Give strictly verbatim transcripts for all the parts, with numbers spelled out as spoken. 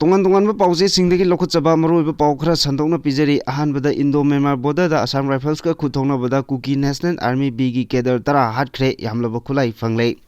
ꯇꯣꯉꯥꯟ ꯇꯣꯉꯥꯟꯕ ꯄꯥꯎꯆꯦꯁꯤꯡꯗꯒꯤ ꯂꯧꯈꯠꯆꯕ ꯃꯔꯨꯑꯣꯏꯕ ꯄꯥꯎ ꯈꯔ ꯁꯟꯗꯣꯛꯅ ꯄꯤꯖꯔꯤ꯫ ꯑꯍꯥꯟꯕꯗ, ꯏꯟꯗꯣ ꯃ꯭ꯌꯥꯟꯃꯥꯔ ꯕꯣꯔꯗꯔꯗ ꯑꯁꯥꯝ ꯔꯥꯏꯐꯜꯁꯀ ꯈꯨꯠ ꯊꯣꯛꯅꯕꯗ ꯀꯨꯀꯤ ꯅꯦꯁꯅꯦꯜ ꯑꯥꯔꯃꯤ ꯕꯤꯒꯤ ꯀꯦꯗꯔ ꯇꯔꯥ ꯍꯥꯠꯈ꯭ꯔꯦ, ꯌꯥꯝꯂꯕ ꯈꯨꯠꯂꯥꯏ ꯐꯪꯂꯦ꯫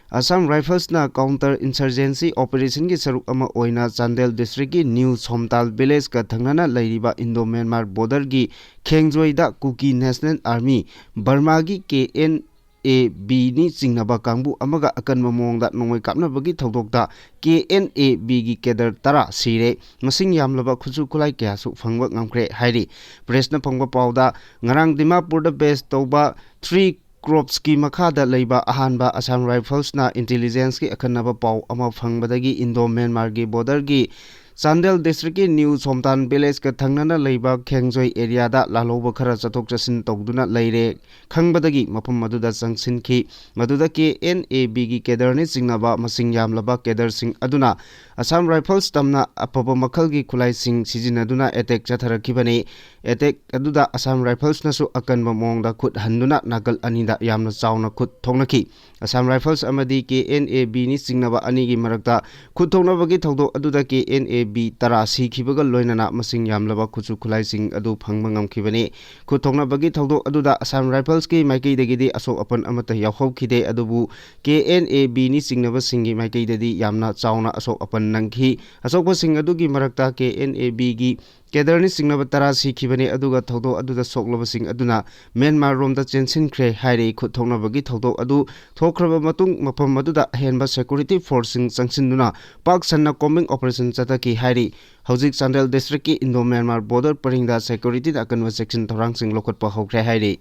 ꯑꯁꯥꯝ ꯔꯥꯏꯐꯜꯁꯅ ꯀꯥꯎꯟꯇꯔ ꯏꯟꯁꯔꯖꯦꯟꯁꯤ ꯑꯣꯄꯔꯦꯁꯟꯒꯤ ꯁꯔꯨꯛ ꯑꯃ ꯑꯣꯏꯅ ꯆꯥꯟꯗꯦꯜ ꯗꯤꯁꯇ꯭ꯔꯤꯛꯀꯤ ꯅ꯭ꯌꯨ ꯁꯣꯝꯇꯥꯜ ꯚꯤꯂꯦꯖꯀ ꯊꯪꯅꯅ ꯂꯩꯔꯤꯕ ꯏꯟꯗꯣ ꯃ꯭ꯌꯥꯟꯃꯥꯔ ꯕꯣꯔꯗꯔꯒꯤ ꯈꯦꯡꯖꯣꯏꯗ ꯀꯨꯀꯤ ꯅꯦꯁꯅꯦꯜ ꯑꯥꯔꯃꯤ, ꯕꯔꯃꯥꯒꯤ ꯀꯦ ꯑꯦꯟ ꯑꯦ ꯕꯤꯅꯤ ꯆꯤꯡꯅꯕ ꯀꯥꯡꯕꯨ ꯑꯃꯒ ꯑꯀꯟꯕ ꯃꯑꯣꯡꯗ ꯅꯣꯡꯃꯩ ꯀꯥꯞꯅꯕꯒꯤ ꯊꯧꯗꯣꯛꯇ ꯀꯦ ꯑꯦꯟ ꯑꯦ ꯕꯤꯒꯤ ꯀꯦꯗꯔ ꯇꯔꯥ ꯁꯤꯔꯦ꯫ ꯃꯁꯤꯡ ꯌꯥꯝꯂꯕ ꯈꯨꯠꯁꯨ ꯈꯨꯠꯂꯥꯏ ꯀꯌꯥꯁꯨ ꯐꯪꯕ ꯉꯝꯈ꯭ꯔꯦ ꯍꯥꯏꯔꯤ꯫ ꯄ꯭ꯔꯦꯁꯅ ꯐꯪꯕ ꯄꯥꯎꯗ, ꯉꯔꯥꯡ ꯗꯤꯃꯥꯄꯨꯔꯗ ꯕꯦꯁ ꯇꯧꯕ ꯊ꯭ꯔꯤ ꯀ꯭ꯔꯣꯞꯁꯀꯤ ꯃꯈꯥꯗ ꯂꯩꯕ ꯑꯍꯥꯟꯕ ꯑꯁꯥꯝ ꯔꯥꯏꯐꯜꯁꯅ ꯏꯟꯇꯦꯂꯤꯖꯦꯟꯁꯀꯤ ꯑꯈꯟꯅꯕ ꯄꯥꯎ ꯑꯃ ꯐꯪꯕꯗꯒꯤ ꯏꯟꯗꯣ ꯃ꯭ꯌꯥꯟꯃꯥꯔꯒꯤ ꯕꯣꯔꯗꯔꯒꯤ ꯆꯥꯟꯗꯦꯜ ꯗꯤꯁꯇ꯭ꯔꯤꯛꯀꯤ ꯅ꯭ꯌꯨ ꯁꯣꯝꯇꯥꯟ ꯚꯤꯂꯦꯖꯀ ꯊꯪꯅꯅ ꯂꯩꯕ ꯈꯦꯡꯖꯣꯏ ꯑꯦꯔꯤꯌꯥꯗ ꯂꯥꯜꯍꯧꯕ ꯈꯔ ꯆꯠꯊꯣꯛ ꯆꯠꯁꯤꯟ ꯇꯧꯗꯨꯅ ꯂꯩꯔꯦ ꯈꯪꯕꯗꯒꯤ ꯃꯐꯝ ꯑꯗꯨꯗ ꯆꯪꯁꯤꯟꯈꯤ꯫ ꯃꯗꯨꯗ ꯀꯦ ꯑꯦꯟ ꯑꯦ ꯕꯤꯒꯤ ꯀꯦꯗꯔꯅꯤ ꯆꯤꯡꯅꯕ ꯃꯁꯤꯡ ꯌꯥꯝꯂꯕ ꯀꯦꯗꯔꯁꯤꯡ ꯑꯗꯨꯅ ꯑꯁꯥꯝ ꯔꯥꯏꯐꯜꯁ ꯇꯝꯅ ꯑꯐꯕ ꯃꯈꯜꯒꯤ ꯈꯨꯠꯂꯥꯏꯁꯤꯡ ꯁꯤꯖꯤꯟꯅꯗꯨꯅ ꯑꯦꯇꯦꯛ ꯆꯠꯊꯔꯛꯈꯤꯕꯅꯤ꯫ ꯑꯦꯇꯦꯛ ꯑꯗꯨꯗ ꯑꯁꯥꯝ ꯔꯥꯏꯐꯜꯁꯅꯁꯨ ꯑꯀꯟꯕ ꯃꯑꯣꯡꯗ ꯈꯨꯠ ꯍꯟꯗꯨꯅ ꯅꯥꯀꯜ ꯑꯅꯤꯗ ꯌꯥꯝꯅ ꯆꯥꯎꯅ ꯈꯨꯠ ꯊꯣꯛꯅꯈꯤ꯫ ꯑꯁꯥꯝ ꯔꯥꯏꯐꯜꯁ ꯑꯃꯗꯤ ꯀꯦ ꯑꯦꯟ ꯑꯦ ꯕꯤꯅꯤ ꯆꯤꯡꯅꯕ ꯑꯅꯤꯒꯤ ꯃꯔꯛꯇ ꯈꯨꯠ ꯊꯣꯛꯅꯕꯒꯤ ꯊꯧꯗꯣꯛ ꯑꯗꯨꯗ ꯀꯦ ꯑꯦꯟ ꯑꯦ ꯕꯤ ꯇꯔꯥ ꯁꯤꯈꯤꯕꯒ ꯂꯣꯏꯅꯅ ꯃꯁꯤꯡ ꯌꯥꯝꯂꯕ ꯈꯨꯠꯁꯨ ꯈꯨꯠꯂꯥꯏꯁꯤꯡ ꯑꯗꯨ ꯐꯪꯕ ꯉꯝꯈꯤꯕꯅꯤ꯫ ꯈꯨꯠ ꯊꯣꯛꯅꯕꯒꯤ ꯊꯧꯗꯣꯛ ꯑꯗꯨꯗ ꯑꯁꯥꯝ ꯔꯥꯏꯐꯜꯁꯀꯤ ꯃꯥꯏꯀꯩꯗꯒꯤꯗꯤ ꯑꯁꯣꯛ ꯑꯄꯟ ꯑꯃꯠꯇ ꯌꯥꯎꯍꯧꯈꯤꯗꯦ, ꯑꯗꯨꯕꯨ ꯀꯦ ꯑꯦꯟ ꯑꯦ ꯕꯤꯅꯤ ꯆꯤꯡꯅꯕꯁꯤꯡꯒꯤ ꯃꯥꯏꯀꯩꯗꯗꯤ ꯌꯥꯝꯅ ꯆꯥꯎꯅ ꯑꯁꯣꯛ ꯑꯄꯟ ꯅꯪꯈꯤ꯫ ꯑꯁꯣꯛꯄꯁꯤꯡ ꯑꯗꯨꯒꯤ ꯃꯔꯛꯇ ꯀꯦ ꯑꯦꯟ ꯑꯦ ꯕꯤꯒꯤ ꯀꯦꯗꯔꯅꯤ ꯆꯤꯡꯅꯕ ꯇꯔꯥ ꯁꯤꯈꯤꯕꯅꯤ, ꯑꯗꯨꯒ ꯊꯧꯗꯣꯛ ꯑꯗꯨꯗ ꯁꯣꯛꯂꯕꯁꯤꯡ ꯑꯗꯨꯅ ꯃ꯭ꯌꯥꯟꯃꯥꯔ ꯔꯣꯝꯗ ꯆꯦꯟꯁꯤꯟꯈ꯭ꯔꯦ ꯍꯥꯏꯔꯤ꯫ ꯈꯨꯠ ꯊꯣꯛꯅꯕꯒꯤ ꯊꯧꯗꯣꯛ ꯑꯗꯨ ꯊꯣꯛꯈ꯭ꯔꯕ ꯃꯇꯨꯡ ꯃꯐꯝ ꯑꯗꯨꯗ ꯑꯍꯦꯟꯕ ꯁꯦꯀ꯭ꯌꯨꯔꯤꯇꯤ ꯐꯣꯔꯁꯁꯤꯡ ꯆꯪꯁꯤꯟꯗꯨꯅ ꯄꯥꯛ ꯁꯟꯅ ꯀꯣꯝꯕꯤꯡ ꯑꯣꯄꯔꯦꯁꯟ ꯆꯠꯊꯈꯤ ꯍꯥꯏꯔꯤ꯫ ꯍꯧꯖꯤꯛ ꯆꯥꯟꯗꯦꯜ ꯗꯤꯁꯇ꯭ꯔꯤꯛꯀꯤ ꯏꯟꯗꯣ ꯃ꯭ꯌꯥꯟꯃꯥꯔ ꯕꯣꯔꯗꯔ ꯄꯔꯤꯡꯗ ꯁꯦꯀ꯭ꯌꯨꯔꯤꯇꯤꯅ ꯑꯀꯟꯕ ꯆꯦꯛꯁꯤꯟ ꯊꯧꯔꯥꯡꯁꯤꯡ ꯂꯧꯈꯠꯄ ꯍꯧꯈ꯭ꯔꯦ ꯍꯥꯏꯔꯤ꯫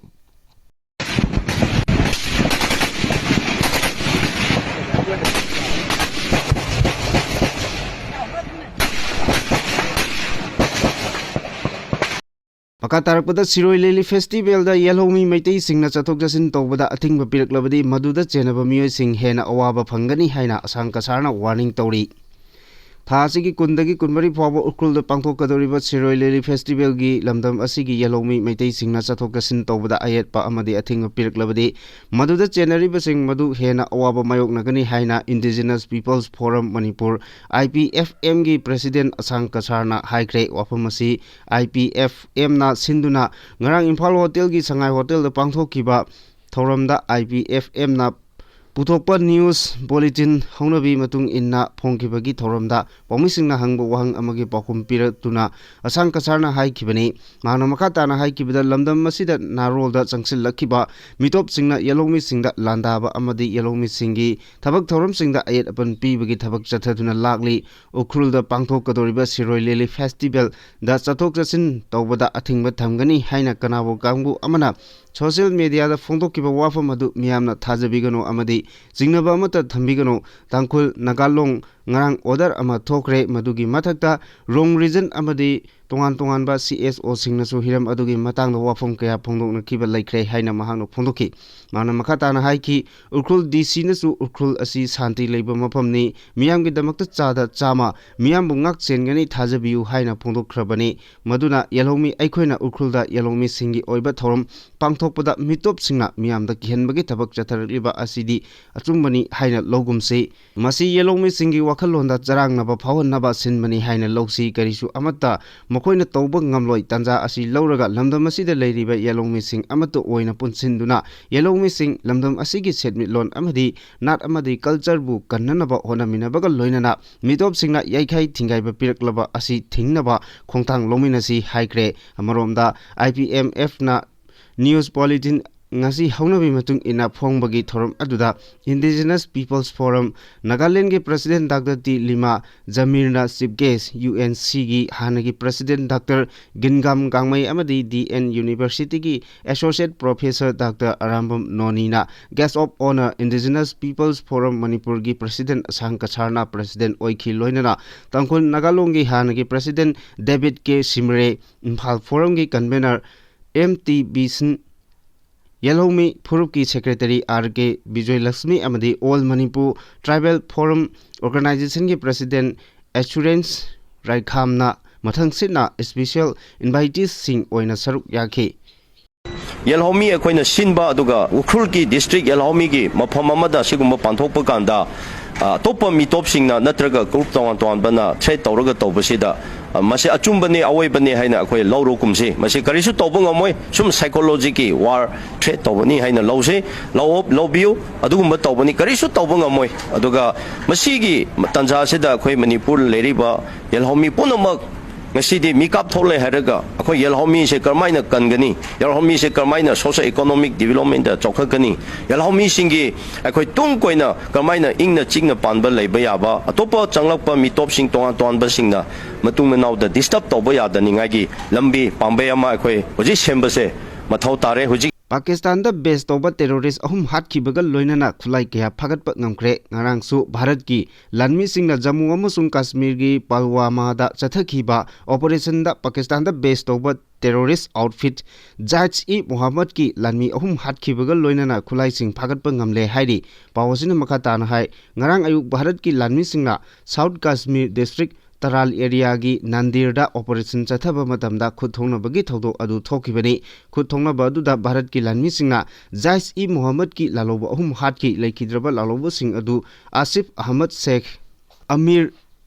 ꯃꯈꯥ ꯇꯥꯔꯛꯄꯗ, ꯁꯤꯔꯣꯏ ꯂꯤꯂꯤ ꯐꯦꯁꯇꯤꯚꯦꯜꯗ ꯌꯦꯜꯍꯧꯃꯤ ꯃꯩꯇꯩꯁꯤꯡꯅ ꯆꯠꯊꯣꯛ ꯆꯠꯁꯤꯟ ꯇꯧꯕꯗ ꯑꯊꯤꯡꯕ ꯄꯤꯔꯛꯂꯕꯗꯤ ꯃꯗꯨꯗ ꯆꯦꯟꯅꯕ ꯃꯤꯑꯣꯏꯁꯤꯡ ꯍꯦꯟꯅ ꯑꯋꯥꯕ ꯐꯪꯒꯅꯤ ꯍꯥꯏꯅ ꯑꯁꯥꯝ ꯀꯁꯥꯔꯅ ꯋꯥꯔꯅꯤꯡ ꯇꯧꯔꯤ꯫ ꯊꯥ ꯑꯁꯤꯒꯤ ꯀꯨꯟꯗꯒꯤ ꯀꯨꯟꯃꯔꯤ ꯐꯥꯎꯕ ꯎꯈ꯭ꯔꯨꯜꯗ ꯄꯥꯡꯊꯣꯛꯀꯗꯧꯔꯤꯕ ꯁꯤꯔꯣꯏ ꯂꯤꯂꯤ ꯐꯦꯁꯇꯤꯚꯦꯜꯒꯤ ꯂꯝꯗꯝ ꯑꯁꯤꯒꯤ ꯌꯦꯜꯍꯧꯃꯤ ꯃꯩꯇꯩꯁꯤꯡꯅ ꯆꯠꯊꯣꯛ ꯆꯠꯁꯤꯟ ꯇꯧꯕꯗ ꯑꯌꯦꯠꯄ ꯑꯃꯗꯤ ꯑꯊꯤꯡꯕ ꯄꯤꯔꯛꯂꯕꯗꯤ, ꯃꯗꯨꯗ ꯆꯦꯟꯅꯔꯤꯕꯁꯤꯡ ꯃꯗꯨ ꯍꯦꯟꯅ ꯑꯋꯥꯕ ꯃꯥꯌꯣꯛꯅꯒꯅꯤ ꯍꯥꯏꯅ Indigenous Peoples Forum Manipur, I P F M ꯒꯤ president ꯑꯁꯥꯡ ꯀꯁꯥꯔꯅ ꯍꯥꯏꯈ꯭ꯔꯦ꯫ ꯋꯥꯐꯝ ꯑꯁꯤ I P F M ꯅ ꯁꯤꯟꯗꯨꯅ ꯉꯔꯥꯡ ꯏꯝꯐꯥꯜ ꯍꯣꯇꯦꯜꯒꯤ ꯁꯉꯥꯏ ꯍꯣꯇꯦꯜꯗ ꯄꯥꯡꯊꯣꯛꯈꯤꯕ ꯊꯧꯔꯝꯗ I P F M ꯅ ꯄꯨꯊꯣꯛꯄ news bulletin ꯍꯧꯅꯕꯤ ꯃꯇꯨꯡ ꯏꯟꯅ ꯐꯣꯡꯈꯤꯕꯒꯤ ꯊꯧꯔꯝꯗ ꯄꯥꯎꯃꯤꯁꯤꯡꯅ ꯍꯪꯕ ꯋꯥꯍꯪ ꯑꯃꯒꯤ ꯄꯥꯎꯈꯨꯝ ꯄꯤꯔꯛꯇꯨꯅ ꯑꯁꯥꯡ ꯀꯁꯥꯔꯅ ꯍꯥꯏꯈꯤꯕꯅꯤ꯫ ꯃꯍꯥꯛꯅ ꯃꯈꯥ ꯇꯥꯅ ꯍꯥꯏꯈꯤꯕꯗ, ꯂꯝꯗꯝ ꯑꯁꯤꯗ ꯅꯥꯔꯣꯜꯗ ꯆꯪꯁꯤꯜꯂꯛꯈꯤꯕ ꯃꯤꯇꯣꯞꯁꯤꯡꯅ ꯌꯦꯜꯍꯧꯃꯤꯁꯤꯡꯗ ꯂꯥꯟꯗꯥꯕ ꯑꯃꯗꯤ ꯌꯦꯜꯍꯧꯃꯤꯁꯤꯡꯒꯤ ꯊꯕꯛ ꯊꯧꯔꯝꯁꯤꯡꯗ ꯑꯌꯦꯠ ꯑꯄꯟ ꯄꯤꯕꯒꯤ ꯊꯕꯛ ꯆꯠꯊꯗꯨꯅ ꯂꯥꯛꯂꯤ꯫ ꯎꯈ꯭ꯔꯨꯜꯗ ꯄꯥꯡꯊꯣꯛꯀꯗꯧꯔꯤꯕ ꯁꯤꯔꯣꯏ ꯂꯤꯂꯤ ꯐꯦꯁꯇꯤꯚꯦꯜꯗ ꯆꯠꯊꯣꯛ ꯆꯠꯁꯤꯟ ꯇꯧꯕꯗ ꯑꯊꯤꯡꯕ ꯊꯝꯒꯅꯤ ꯍꯥꯏꯅ ꯀꯅꯥꯒꯨꯝꯕ ꯀꯥꯡꯕꯨ ꯑꯃꯅ social media ꯗ ꯐꯣꯡꯗꯣꯛꯈꯤꯕ ꯋꯥꯐꯝ ꯑꯗꯨ ꯃꯤꯌꯥꯝꯅ ꯊꯥꯖꯕꯤꯒꯅꯨ ꯑꯃꯗꯤ ꯆꯤꯡꯅꯕ ꯑꯃꯠꯇ ꯊꯝꯕꯤꯒꯅꯨ꯫ ꯇꯥꯡꯈꯨꯜ ꯅꯥꯒꯥꯂꯣꯡ ꯉꯔꯥꯡ order ꯑꯃ ꯊꯣꯛꯈ꯭ꯔꯦ꯫ ꯃꯗꯨꯒꯤ ꯃꯊꯛꯇ wrong reason ꯑꯃꯗꯤ ꯇꯣꯉꯥꯟ ꯇꯣꯉꯥꯟꯕ C S O ꯁꯤꯡꯅꯁꯨ ꯍꯤꯔꯝ ꯑꯗꯨꯒꯤ ꯃꯇꯥꯡꯗ ꯋꯥꯐꯝ ꯀꯌꯥ ꯐꯣꯡꯗꯣꯛꯅꯈꯤꯕ ꯂꯩꯈ꯭ꯔꯦ ꯍꯥꯏꯅ ꯃꯍꯥꯛꯅ ꯐꯣꯡꯗꯣꯛꯈꯤ꯫ ꯃꯍꯥꯛꯅ ꯃꯈꯥ ꯇꯥꯅ ꯍꯥꯏꯈꯤ, ꯎꯈ꯭ꯔꯨꯜ D C ꯅꯁꯨ ꯎꯈ꯭ꯔꯨꯜ ꯑꯁꯤ ꯁꯥꯟꯇꯤ ꯂꯩꯕ ꯃꯐꯝꯅꯤ, ꯃꯤꯌꯥꯝꯒꯤꯗꯃꯛꯇ ꯆꯥꯗ ꯆꯥꯝꯃ ꯃꯤꯌꯥꯝꯕꯨ ꯉꯥꯛ ꯆꯦꯟꯒꯅꯤ, ꯊꯥꯖꯕꯤꯌꯨ ꯍꯥꯏꯅ ꯐꯣꯡꯗꯣꯛꯈ꯭ꯔꯕꯅꯤ꯫ ꯃꯗꯨꯅ ꯌꯦꯜꯍꯧꯃꯤ ꯑꯩꯈꯣꯏꯅ ꯎꯈ꯭ꯔꯨꯜꯗ ꯌꯦꯜꯍꯧꯃꯤꯁꯤꯡꯒꯤ ꯑꯣꯏꯕ ꯊꯧꯔꯝ ꯄꯥꯡꯊꯣꯛꯄꯗ ꯃꯤꯇꯣꯞꯁꯤꯡꯅ ꯃꯤꯌꯥꯝꯗ ꯀꯤꯍꯟꯕꯒꯤ ꯊꯕꯛ ꯆꯠꯊꯔꯛꯂꯤꯕ ꯑꯁꯤꯗꯤ ꯑꯆꯨꯝꯕꯅꯤ ꯍꯥꯏꯅ ꯂꯧꯒꯨꯝꯁꯤ꯫ ꯃꯁꯤ ꯌꯦꯜꯍꯧꯃꯤꯁꯤꯡꯒꯤ ꯋꯥꯈꯜꯂꯣꯟꯗ ꯆꯔꯥꯡꯅꯕ ꯐꯥꯎꯍꯟꯅꯕ ꯁꯤꯟꯕꯅꯤ ꯍꯥꯏꯅ ꯂꯧꯁꯤ꯫ ꯀꯔꯤꯁꯨ ꯑꯃꯠꯇ ꯃꯈꯣꯏꯅ ꯇꯧꯕ ꯉꯝꯂꯣꯏ꯫ ꯇꯥꯟꯖꯥ ꯑꯁꯤ ꯂꯧꯔꯒ ꯂꯝꯗꯝ ꯑꯁꯤꯗ ꯂꯩꯔꯤꯕ ꯌꯦꯜꯍꯧꯃꯤꯁꯤꯡ ꯑꯃꯠꯇ ꯑꯣꯏꯅ ꯄꯨꯟꯁꯤꯟꯗꯨꯅ ꯌꯦꯜꯍꯧꯃꯤꯁꯤꯡ, ꯂꯝꯗꯝ ꯑꯁꯤꯒꯤ ꯁꯦꯟꯃꯤꯠꯂꯣꯟ ꯑꯃꯗꯤ ꯅꯥꯠ ꯑꯃꯗꯤ culture ꯕꯨ ꯀꯟꯅꯅꯕ ꯍꯣꯠꯅꯃꯤꯟꯅꯕꯒ ꯂꯣꯏꯅꯅ ꯃꯤꯇꯣꯞꯁꯤꯡꯅ ꯌꯩꯈꯥꯏ ꯊꯤꯡꯒꯥꯏꯕ ꯄꯤꯔꯛꯂꯕ ꯑꯁꯤ ꯊꯤꯡꯅꯕ ꯈꯣꯡꯊꯥꯡ ꯂꯧꯃꯤꯟꯅꯁꯤ ꯍꯥꯏꯈ꯭ꯔꯦ꯫ ꯑꯃꯔꯣꯝꯗ, I P M F ꯅ news bulletin ꯉꯁꯤ ꯍꯧꯅꯕꯤ ꯃꯇꯨꯡ ꯏꯟꯅ ꯐꯣꯡꯕꯒꯤ ꯊꯧꯔꯝ ꯑꯗꯨꯗ Indigenous Peoples Forum ꯅꯥꯒꯥꯂꯦꯟꯒꯤ president Doctor T ꯂꯤꯃꯥ, ꯖꯃꯤꯔꯅ chief guest, U N C ꯒꯤ ꯍꯥꯟꯅꯒꯤ president Doctor ꯒꯤꯟꯒꯥꯝ ꯒꯥꯡꯃꯩ ꯑꯃꯗꯤ D N University ꯒꯤ associate professor Doctor Arambam ꯅꯣꯅꯤꯅ guest of honour, Indigenous Peoples Forum ꯃꯅꯤꯄꯨꯔꯒꯤ president ꯑꯁꯥꯡ ꯀꯁꯥꯔꯅ president ꯑꯣꯏꯈꯤ꯫ ꯂꯣꯏꯅꯅ ꯇꯥꯡꯈꯨꯜ ꯅꯥꯒꯥꯂꯣꯡꯒꯤ ꯍꯥꯟꯅꯒꯤ president David K ꯁꯤꯃꯔꯦ, Imphal Forum ꯒꯤ convener M T ꯕꯤꯁꯟ, ꯌꯦꯜꯍꯧꯃꯤ ꯐꯨꯔꯨꯞꯀꯤ secretary R K ꯕꯤꯖꯣꯏꯂꯛꯁꯃꯤ ꯑꯃꯗꯤ All Manipur Tribal Forum Organisation ꯒꯤ president ꯑꯦꯁꯨꯔꯦꯟꯁ ꯔꯥꯏꯈꯥꯝꯅ ꯃꯊꯪꯁꯤꯠꯅ ꯏꯁꯄꯤꯁꯦꯜ ꯏꯟꯚꯥꯏꯇꯤꯁꯁꯤꯡ ꯑꯣꯏꯅ ꯁꯔꯨꯛ ꯌꯥꯈꯤ꯫ ꯌꯦꯜꯍꯧꯃꯤ ꯑꯩꯈꯣꯏꯅ ꯁꯤꯟꯕ, ꯑꯗꯨꯒ ꯎꯈ꯭ꯔꯨꯜꯒꯤ ꯗꯤꯁꯇ꯭ꯔꯤꯛ ꯌꯦꯜꯍꯧꯃꯤꯒꯤ ꯃꯐꯝ ꯑꯃꯗ ꯁꯤꯒꯨꯝꯕ ꯄꯥꯡꯊꯣꯛꯄ ꯀꯥꯟꯗ, ꯑ, ꯑꯇꯣꯞꯄ ꯃꯤꯇꯣꯞꯁꯤꯡꯅ ꯅꯠꯇ꯭ꯔꯒ ꯒ꯭ꯔꯨꯞ ꯇꯣꯉꯥꯟ ꯇꯣꯉꯥꯟꯕꯅ ꯊ꯭ꯔꯦꯠ ꯇꯧꯔꯒ ꯇꯧꯕꯁꯤꯗ, ꯑ, ꯃꯁꯤ ꯑꯆꯨꯝꯕꯅꯤ, ꯑꯋꯣꯏꯕꯅꯤ ꯍꯥꯏꯅ ꯑꯩꯈꯣꯏ ꯂꯧꯔꯣ ꯀꯨꯝꯁꯤ꯫ ꯃꯁꯤ ꯀꯔꯤꯁꯨ ꯇꯧꯕ ꯉꯝꯃꯣꯏ, ꯁꯨꯝ ꯁꯥꯏꯀꯣꯂꯣꯖꯤꯒꯤ ꯋꯥꯔ ꯊ꯭ꯔꯦꯠ ꯇꯧꯕꯅꯤ ꯍꯥꯏꯅ ꯂꯧꯁꯤ, ꯂꯧꯑꯣ-, ꯂꯧꯕꯤꯌꯨ꯫ ꯑꯗꯨꯒꯨꯝꯕ ꯇꯧꯕꯅꯤ, ꯀꯔꯤꯁꯨ ꯇꯧꯕ ꯉꯝꯃꯣꯏ꯫ ꯑꯗꯨꯒ ꯃꯁꯤꯒꯤ ꯇꯥꯟꯖꯥꯁꯤꯗ ꯑꯩꯈꯣꯏ ꯃꯅꯤꯄꯨꯔ ꯂꯩꯔꯤꯕ ꯌꯦꯜꯍꯧꯃꯤ ꯄꯨꯝꯅꯃꯛ ꯉꯁꯤꯗꯤ ꯃꯤꯀꯥꯞ ꯊꯣꯛꯂꯦ ꯍꯥꯏꯔꯒ ꯑꯩꯈꯣꯏ ꯌꯦꯜꯍꯧꯃꯤꯁꯦ ꯀꯔꯝꯍꯥꯏꯅ ꯀꯟꯒꯅꯤ, ꯌꯦꯜꯍꯧꯃꯤꯁꯦ ꯀꯔꯝꯍꯥꯏꯅ ꯁꯣꯁꯤꯌꯣ ꯏꯀꯣꯅꯣꯃꯤꯛ ꯗꯤꯕꯂꯞꯃꯦꯟꯗ ꯆꯥꯎꯈꯠꯀꯅꯤ, ꯌꯦꯜꯍꯧꯃꯤꯁꯤꯡꯒꯤ ꯑꯩꯈꯣꯏ ꯇꯨꯡ ꯀꯣꯏꯅ ꯀꯔꯝꯍꯥꯏꯅ ꯏꯪꯅ ꯆꯤꯛꯅ ꯄꯥꯟꯕ ꯂꯩꯕ ꯌꯥꯕ, ꯑꯇꯣꯞꯄ ꯆꯪꯂꯛꯄ ꯃꯤꯇꯣꯞꯁꯤꯡ ꯇꯣꯉꯥꯟ ꯇꯣꯉꯥꯟꯕꯁꯤꯡꯅ ꯃꯇꯨꯡ ꯃꯅꯥꯎꯗ ꯗꯤꯁꯇꯔꯕ ꯇꯧꯕ ꯌꯥꯗꯅꯤꯡꯉꯥꯏꯒꯤ ꯂꯝꯕꯤ ꯄꯥꯝꯕꯩ ꯑꯃ ꯑꯩꯈꯣꯏ ꯍꯧꯖꯤꯛ ꯁꯦꯝꯕꯁꯦ ꯃꯊꯧ ꯇꯥꯔꯦ꯫ ꯍꯧꯖꯤꯛ ꯄꯥꯀꯤꯁꯇꯥꯟꯗ ꯕꯦꯁ ꯇꯧꯕ ꯇꯦꯔꯣꯔꯤꯁ ꯑꯍꯨꯝ ꯍꯥꯠꯈꯤꯕꯒ ꯂꯣꯏꯅꯅ ꯈꯨꯠꯂꯥꯏ ꯀꯌꯥ ꯐꯥꯒꯠꯄ ꯉꯝꯈ꯭ꯔꯦ꯫ ꯉꯔꯥꯡꯁꯨ ꯚꯥꯔꯠꯀꯤ ꯂꯥꯟꯃꯤꯁꯤꯡꯅ ꯖꯝꯃꯨ ꯑꯃꯁꯨꯡ ꯀꯥꯁꯃꯤꯔꯒꯤ ꯄꯜꯋꯥꯃꯥꯗ ꯆꯠꯊꯈꯤꯕ ꯑꯣꯄꯔꯦꯁꯟꯗ ꯄꯥꯀꯤꯁꯇꯥꯟꯗ ꯕꯦꯁ ꯇꯧꯕ ꯇꯦꯔꯣꯔꯤꯁ ꯑꯥꯎꯠꯐꯤꯠ ꯖꯥꯏꯠꯁ ꯏ ꯃꯨꯍꯝꯃꯗꯀꯤ ꯂꯥꯟꯃꯤ ꯑꯍꯨꯝ ꯍꯥꯠꯈꯤꯕꯒ ꯂꯣꯏꯅꯅ ꯈꯨꯠꯂꯥꯏꯁꯤꯡ ꯐꯥꯒꯠꯄ ꯉꯝꯂꯦ ꯍꯥꯏꯔꯤ꯫ ꯄꯥꯎ ꯑꯁꯤꯅ ꯃꯈꯥ ꯇꯥꯅ ꯍꯥꯏ, ꯉꯔꯥꯡ ꯑꯌꯨꯛ ꯚꯥꯔꯠꯀꯤ ꯂꯥꯟꯃꯤꯁꯤꯡꯅ ꯁꯥꯎꯠ ꯀꯥꯁꯃꯤꯔ ꯗꯤꯁꯇ꯭ꯔꯤꯛ ꯇꯔꯥꯜ ꯑꯦꯔꯤꯌꯥꯒꯤ ꯅꯥꯟꯗꯤꯔꯗ ꯑꯣꯄꯔꯦꯁꯟ ꯆꯠꯊꯕ ꯃꯇꯝꯗ ꯈꯨꯠ ꯊꯣꯛꯅꯕꯒꯤ ꯊꯧꯗꯣꯛ ꯑꯗꯨ ꯊꯣꯛꯈꯤꯕꯅꯤ꯫ ꯈꯨꯠ ꯊꯣꯛꯅꯕ ꯑꯗꯨꯗ ꯚꯥꯔꯠꯀꯤ ꯂꯥꯟꯃꯤꯁꯤꯡꯅ ꯖꯥꯏꯁ ꯏ ꯃꯨꯍꯝꯃꯗꯀꯤ ꯂꯥꯜꯍꯧꯕ ꯑꯍꯨꯝ ꯍꯥꯠꯈꯤ꯫ ꯂꯩꯈꯤꯗ꯭ꯔꯕ ꯂꯥꯜꯍꯧꯕꯁꯤꯡ ꯑꯗꯨ ꯑꯥꯁꯤꯐ ꯑꯍꯃꯗ ꯁꯦꯈ, ꯑꯃꯤꯔ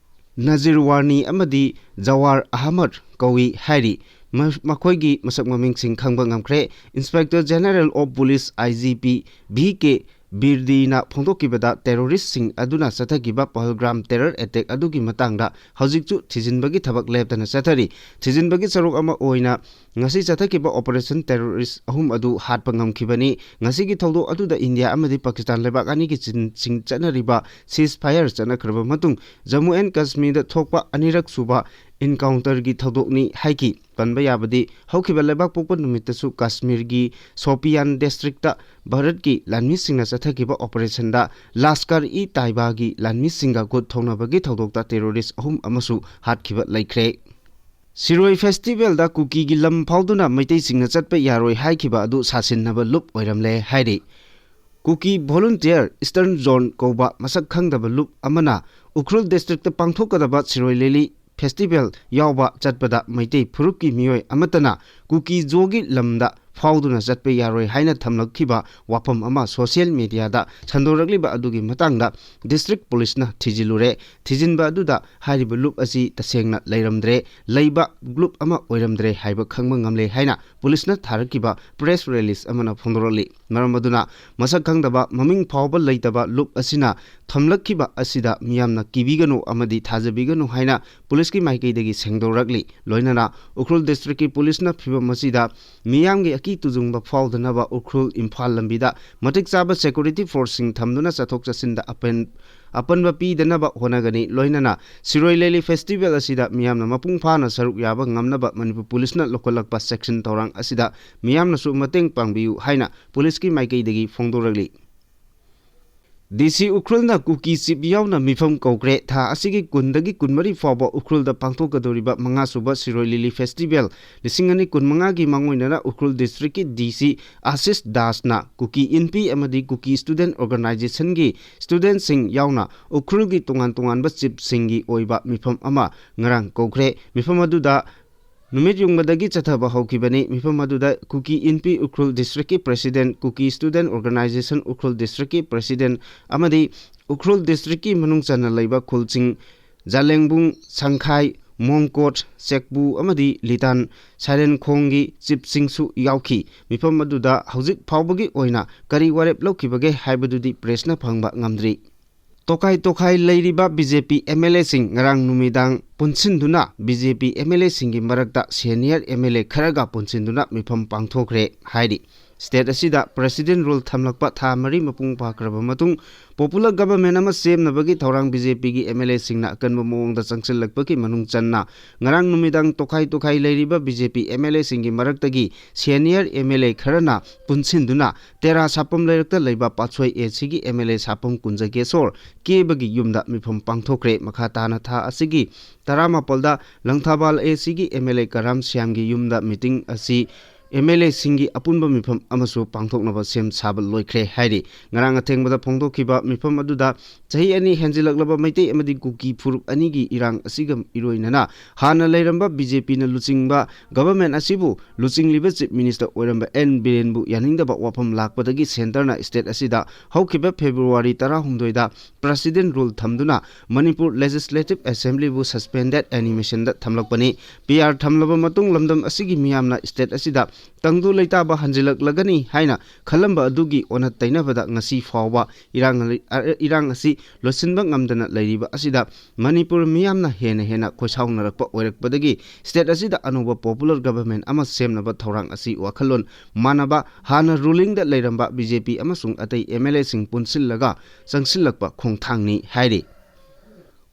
ꯅꯖꯤꯔ ꯋꯥꯔꯅꯤ ꯑꯃꯗꯤ ꯖꯋꯥꯔ ꯑꯍꯃꯗ ꯀꯧꯏ ꯍꯥꯏꯔꯤ꯫ ꯃ-, ꯃꯈꯣꯏꯒꯤ ꯃꯁꯛ ꯃꯃꯤꯡꯁꯤꯡ ꯈꯪꯕ ꯉꯝꯈ꯭ꯔꯦ꯫ Inspector general of police, I G P, V K ꯕꯤꯔꯗꯤꯅ ꯐꯣꯡꯗꯣꯛꯈꯤꯕꯗ, ꯇꯦꯔꯣꯔꯤꯁꯁꯤꯡ ꯑꯗꯨꯅ ꯆꯠꯊꯈꯤꯕ ꯄꯍꯜꯒ꯭ꯔꯥꯝ ꯇꯦꯔꯔ ꯑꯦꯇꯦꯛ ꯑꯗꯨꯒꯤ ꯃꯇꯥꯡꯗ ꯍꯧꯖꯤꯛꯁꯨ ꯊꯤꯖꯤꯟꯕꯒꯤ ꯊꯕꯛ ꯂꯦꯞꯇꯅ ꯆꯠꯊꯔꯤ꯫ ꯊꯤꯖꯤꯟꯕꯒꯤ ꯁꯔꯨꯛ ꯑꯃ ꯑꯣꯏꯅ ꯉꯁꯤ ꯆꯠꯊꯈꯤꯕ ꯑꯣꯄꯔꯦꯁꯟ ꯇꯦꯔꯣꯔꯤꯁ ꯑꯍꯨꯝ ꯑꯗꯨ ꯍꯥꯠꯄ ꯉꯝꯈꯤꯕꯅꯤ꯫ ꯉꯁꯤꯒꯤ ꯊꯧꯗꯣꯛ ꯑꯗꯨꯗ ꯏꯟꯗꯤꯌꯥ ꯑꯃꯗꯤ ꯄꯥꯀꯤꯁꯇꯥꯟ ꯂꯩꯕꯥꯛ ꯑꯅꯤꯒꯤ ꯆꯤꯟ-, ꯆꯤꯡ ꯆꯠꯅꯔꯤꯕ ꯁꯤꯖ ꯐꯥꯌꯔ ꯆꯠꯅꯈ꯭ꯔꯕ ꯃꯇꯨꯡ, ꯖꯝꯃꯨ ꯑꯦꯟ ꯀꯥꯁꯃꯤꯔꯗ ꯊꯣꯛꯄ ꯑꯅꯤꯔꯛ ꯁꯨꯕ ꯏꯟꯀꯥꯎꯟꯇꯔꯒꯤ ꯊꯧꯗꯣꯛꯅꯤ ꯍꯥꯏꯈꯤ꯫ ꯄꯟꯕ ꯌꯥꯕꯗꯤ, ꯍꯧꯈꯤꯕ ꯂꯩꯕꯥꯛꯄꯣꯛꯄ ꯅꯨꯃꯤꯠꯇꯁꯨ ꯀꯥꯁꯃꯤꯔꯒꯤ ꯁꯣꯄꯤꯌꯥꯟ ꯗꯤꯁꯇ꯭ꯔꯤꯛꯇ ꯚꯥꯔꯠꯀꯤ ꯂꯥꯟꯃꯤꯁꯤꯡꯅ ꯆꯠꯊꯈꯤꯕ ꯑꯣꯄꯔꯦꯁꯟꯗ ꯂꯥꯁꯀꯔ ꯏ ꯇꯥꯏꯕꯥꯒꯤ ꯂꯥꯟꯃꯤꯁꯤꯡꯒ ꯈꯨꯠ ꯊꯣꯛꯅꯕꯒꯤ ꯊꯧꯗꯣꯛꯇ ꯇꯦꯔꯣꯔꯤꯁ ꯑꯍꯨꯝ ꯑꯃꯁꯨ ꯍꯥꯠꯈꯤꯕ ꯂꯩꯈ꯭ꯔꯦ꯫ ꯁꯤꯔꯣꯏ ꯐꯦꯁꯇꯤꯚꯦꯜꯗ ꯀꯨꯀꯤꯒꯤ ꯂꯝ ꯐꯥꯎꯗꯨꯅ ꯃꯩꯇꯩꯁꯤꯡꯅ ꯆꯠꯄ ꯌꯥꯔꯣꯏ ꯍꯥꯏꯈꯤꯕ ꯑꯗꯨ ꯁꯥꯁꯤꯟꯅꯕ ꯂꯨꯞ ꯑꯣꯏꯔꯝꯂꯦ ꯍꯥꯏꯔꯤ꯫ ꯀꯨꯀꯤ ꯚꯣꯂꯨꯟꯇꯤꯌꯔ ꯏꯁꯇꯔꯟ ꯖꯣꯟ ꯀꯧꯕ ꯃꯁꯛ ꯈꯪꯗꯕ ꯂꯨꯞ ꯑꯃꯅ ꯎꯈ꯭ꯔꯨꯜ ꯗꯤꯁꯇ꯭ꯔꯤꯛꯇ ꯄꯥꯡꯊꯣꯛꯀꯗꯕ ꯁꯤꯔꯣꯏ ꯂꯤꯂꯤ ꯐꯦꯁꯇꯤꯚꯦꯜ ꯌꯥꯎꯕ ꯆꯠꯄꯗ ꯃꯩꯇꯩ ꯐꯨꯔꯨꯞꯀꯤ ꯃꯤꯑꯣꯏ ꯑꯃꯠꯇꯅ ꯀꯨꯀꯤ ꯖꯣꯒꯤ ꯂꯝꯗ ꯐꯥꯎꯗꯨꯅ ꯆꯠꯄ ꯌꯥꯔꯣꯏ ꯍꯥꯏꯅ ꯊꯝꯂꯛꯈꯤꯕ ꯋꯥꯐꯝ ꯑꯃ ꯁꯣꯁꯤꯌꯦꯜ ꯃꯤꯗꯤꯌꯥꯗ ꯁꯟꯗꯣꯔꯛꯂꯤꯕ ꯑꯗꯨꯒꯤ ꯃꯇꯥꯡꯗ ꯗꯤꯁꯇ꯭ꯔꯤꯛ ꯄꯨꯂꯤꯁꯅ ꯊꯤꯖꯤꯜꯂꯨꯔꯦ꯫ ꯊꯤꯖꯤꯟꯕ ꯑꯗꯨꯗ ꯍꯥꯏꯔꯤꯕ ꯂꯨꯞ ꯑꯁꯤ ꯇꯁꯦꯡꯅ ꯂꯩꯔꯝꯗ꯭ꯔꯦ, ꯂꯩꯕ ꯂꯨꯞ ꯑꯃ ꯑꯣꯏꯔꯝꯗ꯭ꯔꯦ ꯍꯥꯏꯕ ꯈꯪꯕ ꯉꯝꯂꯦ ꯍꯥꯏꯅ ꯄꯨꯂꯤꯁꯅ ꯊꯥꯔꯛꯈꯤꯕ ꯄ꯭ꯔꯦꯁ ꯔꯤꯂꯤꯁ ꯑꯃꯅ ꯐꯣꯡꯗꯣꯔꯛꯂꯤ꯫ ꯃꯔꯝ ꯑꯗꯨꯅ ꯃꯁꯛ ꯈꯪꯗꯕ, ꯃꯃꯤꯡ ꯐꯥꯎꯕ ꯂꯩꯇꯕ ꯂꯨꯞ ꯑꯁꯤꯅ ꯊꯝꯂꯛꯈꯤꯕ ꯑꯁꯤꯗ ꯃꯤꯌꯥꯝꯅ ꯀꯤꯕꯤꯒꯅꯨ ꯑꯃꯗꯤ ꯊꯥꯖꯕꯤꯒꯅꯨ ꯍꯥꯏꯅ ꯄꯨꯂꯤꯁꯀꯤ ꯃꯥꯏꯀꯩꯗꯒꯤ ꯁꯦꯡꯗꯣꯔꯛꯂꯤ꯫ ꯂꯣꯏꯅꯅ ꯎꯈ꯭ꯔꯨꯜ ꯗꯤꯁꯇ꯭ꯔꯤꯛꯀꯤ ꯄꯨꯂꯤꯁꯅ ꯐꯤꯚꯝ ꯑꯁꯤꯗ ꯃꯤꯌꯥꯝꯒꯤ ꯑꯀꯤ ꯇꯨꯖꯨꯡꯕ ꯐꯥꯎꯗꯅꯕ ꯎꯈ꯭ꯔꯨꯜ ꯏꯝꯐꯥꯜ ꯂꯝꯕꯤꯗ ꯃꯇꯤꯛ ꯆꯥꯕ ꯁꯦꯀ꯭ꯌꯨꯔꯤꯇꯤ ꯐꯣꯔꯁꯁꯤꯡ ꯊꯝꯗꯨꯅ ꯆꯠꯊꯣꯛ ꯆꯠꯁꯤꯟꯗ ꯑꯄꯦꯟ-, ꯑꯄꯟꯕ ꯄꯤꯗꯅꯕ ꯍꯣꯠꯅꯒꯅꯤ꯫ ꯂꯣꯏꯅꯅ ꯁꯤꯔꯣꯏ ꯂꯤꯂꯤ ꯐꯦꯁꯇꯤꯚꯦꯜ ꯑꯁꯤꯗ ꯃꯤꯌꯥꯝꯅ ꯃꯄꯨꯡ ꯐꯥꯅ ꯁꯔꯨꯛ ꯌꯥꯕ ꯉꯝꯅꯕ ꯃꯅꯤꯄꯨꯔ ꯄꯨꯂꯤꯁꯅ ꯂꯧꯈꯠꯂꯛꯄ ꯆꯦꯛꯁꯤꯟ ꯊꯧꯔꯥꯡ ꯑꯁꯤꯗ ꯃꯤꯌꯥꯝꯅꯁꯨ ꯃꯇꯦꯡ ꯄꯥꯡꯕꯤꯌꯨ ꯍꯥꯏꯅ ꯄꯨꯂꯤꯁꯀꯤ ꯃꯥꯏꯀꯩꯗꯒꯤ ꯐꯣꯡꯗꯣꯔꯛꯂꯤ꯫ ꯗꯤ ꯁꯤ ꯎꯈ꯭ꯔꯨꯜꯅ ꯀꯨꯀꯤ ꯆꯤꯞ ꯌꯥꯎꯅ ꯃꯤꯐꯝ ꯀꯧꯈ꯭ꯔꯦ꯫ ꯊꯥ ꯑꯁꯤꯒꯤ ꯀꯨꯟꯗꯒꯤ ꯀꯨꯟꯃꯔꯤ ꯐꯥꯎꯕ ꯎꯈ꯭ꯔꯨꯜꯗ ꯄꯥꯡꯊꯣꯛꯀꯗꯧꯔꯤꯕ ꯃꯉꯥꯁꯨꯕ ꯁꯤꯔꯣꯏ ꯂꯤꯂꯤ ꯐꯦꯁꯇꯤꯚꯦꯜ ꯂꯤꯁꯤꯡ ꯑꯅꯤ ꯀꯨꯟꯃꯉꯥꯒꯤ ꯃꯥꯡꯑꯣꯏꯅꯅ ꯎꯈ꯭ꯔꯨꯜ ꯗꯤꯁꯇ꯭ꯔꯤꯛꯀꯤ ꯗꯤ ꯁꯤ ꯑꯥꯁꯤꯁ ꯗꯥꯁꯅ ꯀꯨꯀꯤ ꯏꯟꯄꯤ ꯑꯃꯗꯤ ꯀꯨꯀꯤ ꯁ꯭ꯇꯨꯗꯦꯟꯠ ꯑꯣꯔꯒꯅꯥꯏꯖꯦꯁꯟꯒꯤ ꯁ꯭ꯇꯨꯗꯦꯟꯠꯁꯤꯡ ꯌꯥꯎꯅ ꯎꯈ꯭ꯔꯨꯜꯒꯤ ꯇꯣꯉꯥꯟ ꯇꯣꯉꯥꯟꯕ ꯆꯤꯞꯁꯤꯡꯒꯤ ꯑꯣꯏꯕ ꯃꯤꯐꯝ ꯑꯃ ꯉꯔꯥꯡ ꯀꯧꯈ꯭ꯔꯦ꯫ ꯃꯤꯐꯝ ꯑꯗꯨꯗ ꯅꯨꯃꯤꯠ ꯌꯨꯡꯕꯗꯒꯤ ꯆꯠꯊꯕ ꯍꯧꯈꯤꯕꯅꯤ꯫ ꯃꯤꯐꯝ ꯑꯗꯨꯗ ꯀꯨꯀꯤ ꯏꯟꯄꯤ ꯎꯈ꯭ꯔꯨꯜ ꯗꯤꯁꯇ꯭ꯔꯤꯛꯀꯤ ꯄ꯭ꯔꯦꯁꯤꯗꯦꯟꯠ, ꯀꯨꯀꯤ ꯁ꯭ꯇꯨꯗꯦꯟꯠ ꯑꯣꯔꯒꯅꯥꯏꯖꯦꯁꯟ ꯎꯈ꯭ꯔꯨꯜ ꯗꯤꯁꯇ꯭ꯔꯤꯛꯀꯤ ꯄ꯭ꯔꯦꯁꯤꯗꯦꯟꯠ ꯑꯃꯗꯤ ꯎꯈ꯭ꯔꯨꯜ ꯗꯤꯁꯇ꯭ꯔꯤꯛꯀꯤ ꯃꯅꯨꯡ ꯆꯟꯅ ꯂꯩꯕ ꯈꯨꯜꯁꯤꯡ ꯖꯥꯂꯦꯡꯕꯨꯡ, ꯁꯪꯈꯥꯏ, ꯃꯣꯡꯀꯣꯠ, ꯆꯦꯛꯄꯨ ꯑꯃꯗꯤ ꯂꯤꯇꯥꯟ ꯁꯥꯏꯔꯦꯟꯈꯣꯡꯒꯤ ꯆꯤꯞꯁꯤꯡꯁꯨ ꯌꯥꯎꯈꯤ꯫ ꯃꯤꯐꯝ ꯑꯗꯨꯗ ꯍꯧꯖꯤꯛ ꯐꯥꯎꯕꯒꯤ ꯑꯣꯏꯅ ꯀꯔꯤ ꯋꯥꯔꯦꯞ ꯂꯧꯈꯤꯕꯒꯦ ꯍꯥꯏꯕꯗꯨꯗꯤ ꯄ꯭ꯔꯦꯁꯅ ꯐꯪꯕ ꯉꯝꯗ꯭ꯔꯤ꯫ ꯇꯣꯈꯥꯏ ꯇꯣꯈꯥꯏ ꯂꯩꯔꯤꯕ B J P M L ꯑꯦꯁꯤꯡ ꯉꯔꯥꯡ ꯅꯨꯃꯤꯗꯥꯡ ꯄꯨꯟꯁꯤꯟꯗꯨꯅ B J P M L ꯑꯦꯁꯤꯡꯒꯤ ꯃꯔꯛꯇ ꯁꯦꯅꯤꯌꯔ ꯑꯦꯝ ꯑꯦꯜ ꯑꯦ ꯈꯔꯒ ꯄꯨꯟꯁꯤꯟꯗꯨꯅ ꯃꯤꯐꯝ ꯄꯥꯡꯊꯣꯛꯈ꯭ꯔꯦ ꯍꯥꯏꯔꯤ꯫ ꯁ꯭ꯇꯦꯠ ꯑꯁꯤꯗ ꯄ꯭ꯔꯦꯁꯤꯗꯦꯟꯠ ꯔꯨꯜ ꯊꯝꯂꯛꯄ ꯊꯥ ꯃꯔꯤ ꯃꯄꯨꯡ ꯐꯥꯈ꯭ꯔꯕ ꯃꯇꯨꯡ ꯄꯣꯄꯨꯂꯔ ꯒꯚꯔꯟꯃꯦꯟꯠ ꯑꯃ ꯁꯦꯝꯅꯕꯒꯤ ꯊꯧꯔꯥꯡ ꯕꯤ ꯖꯦ ꯄꯤꯒꯤ ꯑꯦꯝ ꯑꯦꯜ ꯑꯦꯁꯤꯡꯅ ꯑꯀꯟꯕ ꯃꯑꯣꯡꯗ ꯆꯪꯁꯤꯜꯂꯛꯄꯒꯤ ꯃꯅꯨꯡ ꯆꯟꯅ ꯉꯔꯥꯡ ꯅꯨꯃꯤꯗꯥꯡ ꯇꯣꯈꯥꯏ ꯇꯣꯈꯥꯏ ꯂꯩꯔꯤꯕ B J P M L ꯑꯦꯁꯤꯡꯒꯤ ꯃꯔꯛꯇꯒꯤ ꯁꯦꯅꯤꯌꯔ ꯑꯦꯝ ꯑꯦꯜ ꯑꯦ ꯈꯔꯅ ꯄꯨꯟꯁꯤꯟꯗꯨꯅ ꯇꯦꯔꯥ ꯁꯥꯄꯝ ꯂꯩꯔꯛꯇ ꯂꯩꯕ ꯄꯥꯠꯁꯣꯏ ꯑꯦ ꯁꯤꯒꯤ ꯑꯦꯝ ꯑꯦꯜ ꯑꯦ ꯁꯥꯄꯝ ꯀꯨꯟꯖꯒꯦꯁꯣꯔ ꯀꯦꯕꯒꯤ ꯌꯨꯝꯗ ꯃꯤꯐꯝ ꯄꯥꯡꯊꯣꯛꯈ꯭ꯔꯦ꯫ ꯃꯈꯥ ꯇꯥꯅ ꯊꯥ ꯑꯁꯤꯒꯤ ꯇꯔꯥꯃꯥꯄꯜꯗ ꯂꯪꯊꯕꯥꯜ ꯑꯦ ꯁꯤꯒꯤ ꯑꯦꯝ ꯑꯦꯜ ꯑꯦ ꯀꯔꯥꯝ ꯁ꯭ꯌꯥꯝꯒꯤ ꯌꯨꯝꯗ ꯃꯤꯇꯤꯡ ꯑꯁꯤ ꯑꯦꯝ ꯑꯦꯜ ꯑꯦꯁꯤꯡꯒꯤ ꯑꯄꯨꯟꯕ ꯃꯤꯐꯝ ꯑꯃꯁꯨ ꯄꯥꯡꯊꯣꯛꯅꯕ ꯁꯦꯝ ꯁꯥꯕ ꯂꯣꯏꯈ꯭ꯔꯦ ꯍꯥꯏꯔꯤ꯫ ꯉꯔꯥꯡ ꯑꯊꯦꯡꯕꯗ ꯐꯣꯡꯗꯣꯛꯈꯤꯕ ꯃꯤꯐꯝ ꯑꯗꯨꯗ ꯆꯍꯤ ꯑꯅꯤ ꯍꯦꯟꯖꯤꯜꯂꯛꯂꯕ ꯃꯩꯇꯩ ꯑꯃꯗꯤ ꯀꯨꯀꯤ ꯐꯨꯔꯨꯞ ꯑꯅꯤꯒꯤ ꯏꯔꯥꯡ ꯑꯁꯤꯒ ꯏꯔꯣꯏꯅꯅ ꯍꯥꯟꯅ ꯂꯩꯔꯝꯕ ꯕꯤ ꯖꯦ ꯄꯤꯅ ꯂꯨꯆꯤꯡꯕ ꯒꯚꯔꯟꯃꯦꯟꯠ ꯑꯁꯤꯕꯨ ꯂꯨꯆꯤꯡꯂꯤꯕ ꯆꯤꯐ ꯃꯤꯅꯤꯁꯇꯔ ꯑꯣꯏꯔꯝꯕ ꯑꯦꯟ ꯕꯤꯔꯦꯟꯕꯨ ꯌꯥꯅꯤꯡꯗꯕ ꯋꯥꯐꯝ ꯂꯥꯛꯄꯗꯒꯤ ꯁꯦꯟꯇꯔꯅ ꯁ꯭ꯇꯦꯠ ꯑꯁꯤꯗ ꯍꯧꯈꯤꯕ ꯐꯦꯕ꯭ꯔꯨꯋꯥꯔꯤ ꯇꯔꯥꯍꯨꯝꯗꯣꯏꯗ ꯄ꯭ꯔꯦꯁꯤꯗꯦꯟꯠ ꯔꯨꯜ ꯊꯝꯗꯨꯅ ꯃꯅꯤꯄꯨꯔ ꯂꯦꯖꯤꯁꯂꯦꯇꯤꯚ ꯑꯦꯁꯦꯝꯕ꯭ꯂꯤꯕꯨ ꯁꯁꯄꯦꯟꯗꯦꯗ ꯑꯦꯅꯤꯃꯦꯁꯟꯗ ꯊꯝꯂꯛꯄꯅꯤ꯫ ꯄꯤ ꯑꯥꯔ ꯊꯝꯂꯕ ꯃꯇꯨꯡ ꯂꯝꯗꯝ ꯑꯁꯤꯒꯤ ꯃꯤꯌꯥꯝꯅ ꯁ꯭ꯇꯦꯠ ꯑꯁꯤꯗ ꯇꯪꯗꯨ ꯂꯩꯇꯥꯕ ꯍꯟꯖꯤꯜꯂꯛꯂꯒꯅꯤ ꯍꯥꯏꯅ ꯈꯜꯂꯝꯕ ꯑꯗꯨꯒꯤ ꯑꯣꯟꯅ ꯇꯩꯅꯕꯗ ꯉꯁꯤ ꯐꯥꯎꯕ ꯏꯔꯥꯡ, ꯏꯔꯥꯡ ꯑꯁꯤ ꯂꯣꯏꯁꯤꯟꯕ ꯉꯝꯗꯅ ꯂꯩꯔꯤꯕ ꯑꯁꯤꯗ ꯃꯅꯤꯄꯨꯔ ꯃꯤꯌꯥꯝꯅ ꯍꯦꯟꯅ ꯍꯦꯟꯅ ꯈꯣꯏꯁꯥꯎꯅꯔꯛꯄ ꯑꯣꯏꯔꯛꯄꯗꯒꯤ ꯁ꯭ꯇꯦꯠ ꯑꯁꯤꯗ ꯑꯅꯧꯕ ꯄꯣꯄꯨꯂꯔ ꯒꯚꯔꯟꯃꯦꯟꯠ ꯑꯃ ꯁꯦꯝꯅꯕ ꯊꯧꯔꯥꯡ ꯑꯁꯤ ꯋꯥꯈꯜꯂꯣꯟ ꯃꯥꯟꯅꯕ ꯍꯥꯟꯅ ꯔꯨꯂꯤꯡꯗ ꯂꯩꯔꯝꯕ ꯕꯤ ꯖꯦ ꯄꯤ ꯑꯃꯁꯨꯡ ꯑꯇꯩ ꯑꯦꯝ ꯑꯦꯜ ꯑꯦꯁꯤꯡ ꯄꯨꯟꯁꯤꯜꯂꯒ ꯆꯪꯁꯤꯜꯂꯛꯄ ꯈꯣꯡꯊꯥꯡꯅꯤ ꯍꯥꯏꯔꯤ꯫